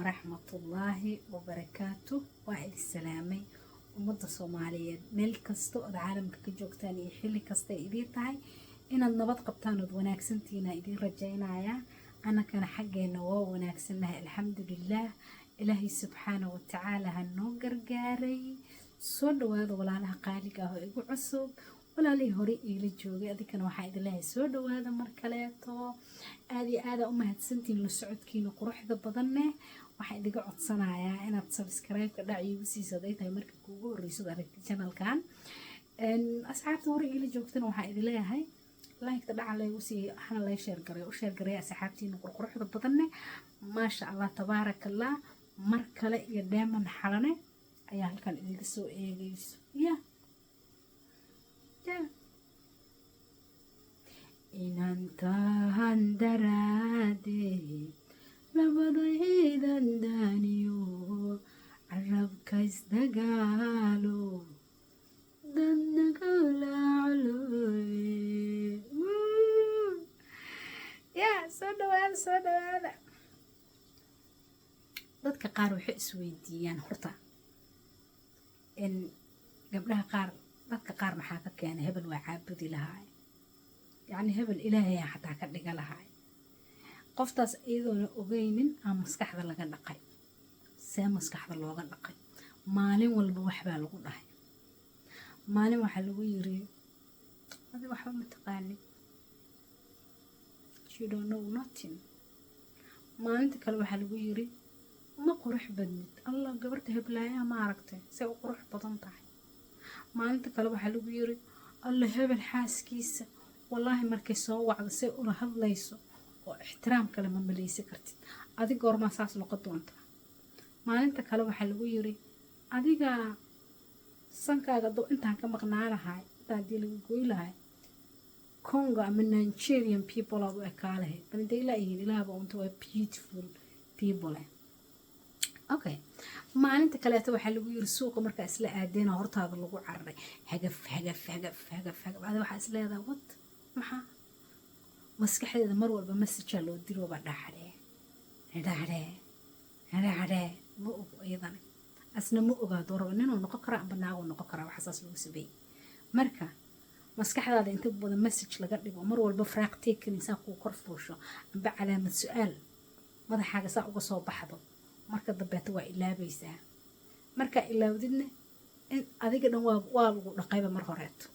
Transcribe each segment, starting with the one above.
Waraxmatullaahi wabarakaatu. Waa idin salaamay, ummadda Soomaaliyeed, meel kasta ood caalamka ka joogtaan iyo xilli kasta ay idiin tahay. Inaad nabad qabtaan ood wanaagsantihiina idiin rajaynayaa. Annakana xaggeenna waa wanaagsannahay, alxamdulilaah. Ilaahay subxaana wa tacaala ha noo gargaaray. Soo dhawaada, walaalaha qaaliga ah oo igu cusub, walaalihii hore iila joogay, adinkana waxaa idin leeyahay soo dhawaada mar kaleeto. Aada iyo aada u mahadsantihiin la socodkiina quruxda badanne. Waxaan idiga codsanayaa inaad subscribe-ka dhac iigu siiso haday tahay marka kuugu horreysad aragti channelkan. Asxaabta hore iila joogtana waxaa idin leeyahay like-ta dhaca laygu siiyey, waxaana lay share garay, u share garay asxaabtiina qurquruxda badanne. Maasha Allah, tabaaraka Allah. Mar kale iyo Dheeman Xalane ayaa halkan idinka soo eegayso. Ya inantahan daraadeed labadaydan daaniyo carabka isdagaalo dadnagala. Ya, soo dhawaada, soo dhawaada. Dadka qaar waxay isweydiiyaan horta in gabdhaha qaar, dadka qaar, maxaa ka keenay hebel waa caabudi lahaay, yacni hebel Ilaahayaa xataa ka dhiga lahaay. Qoftaas iyadoona ogeynin aa maskaxda laga dhaqay. See maskaxda looga dhaqay? Maalin walba waxbaa lagu dhahay. Maalin waxaa lagu yiri, "Adi waxba ma taqaanid, you don't know nothing." Maalinta kale waxaa lagu yiri, "Ma qurux badnid, Allah, gabarta heblaayaha ma aragtay say u qurux badan tahay?" Maalinta kale waxaa lagu yiri, "Alla, hebel xaaskiisa, wallaahi, markay soo wacdo say ula hadlayso oo ixtiraam kale ma maleysi kartid. Adi goormaa saas noqon doontaa?" Maalinta kale waxaa lagu yiri, "Adiga sankaaga doo intaan ka maqnaa lahay, intaan haddii laga goy lahay, Congo ama Nigerian people aad u ekaa lahayd." Bal intay ilaa yihiin, Ilaahba unta, waa beautiful people eh. Okay, maalinta kaleeto waxaa lagu yiri, suuqa markaa isla aadeena hortaada lagu cararay, hagaf hagaf hagaf hagaf hagaf. Adi waxaa is leedahay, "What?" Maxaa maskaxdeeda mar walba message-aa loo dirooba? Dhaxdhee dhadhee dhadhee, ma ogo iyadana, asna ma ogaa. Dooraba ninuu noqon karaa amba naaguu noqon karaa. Waxa saas lagu sameeyey marka maskaxdaada inta badan message laga dhigo, mar walba faraaq taken saa kuu kor fuusho amba calaamad su-aal madaxaaga saa uga soo baxdo, marka dambeeta waa ilaabaysaa. Markaa ilaawdidna, in adiga dhan waa lagu dhaqayba mar horeeto.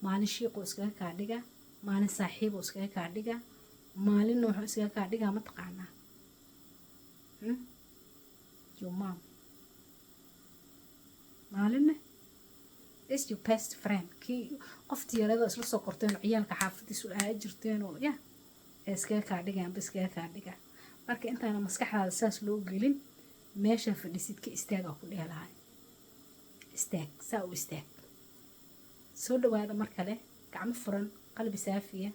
Maalin shiiquu iskaga kaa dhiga, maalin saaxiibuu iskaga kaa dhiga, maalinna wuxuu iskaga kaa dhigaa, mataqaanaa, your mom, maalinna is your best friend, kii qoftii yarada isla soo korteen oo ciyaalka xaafadiisu aa jirteen oo ya ee iskaga kaa dhiga amba iskaga kaa dhiga. Marka intaana maskaxdaada saas loo gelin, meeshaa fadhisid ka istaagaa ku dhehe lahay. Istaag, saa u istaag. Soo dhawaada mar kale, gacmo furan, qalbi saafiya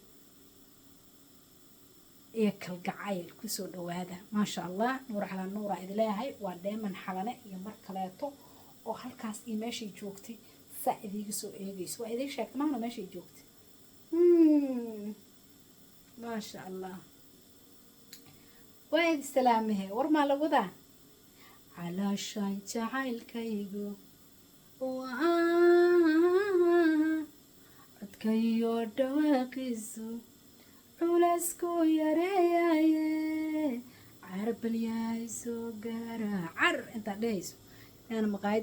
iyo kalgacayl kusoo dhawaada. Maasha Allah, nuur calaa nuura idin leeyahay. Waa Dheeman Xalane iyo mar kaleeto oo halkaas iyo meeshay joogtay saa idiiga soo eegayso. Waa idiin sheegtay maahna meeshay joogtay. Maasha Allah, waa idi salaamahe. War maa la wadaa? Calaashaan jacaylkaygu waa codkayo dhawaaqiisu culaysku yareeyaye, carbalyahay soo gaara car intaad dhehayso yaana maqaayada.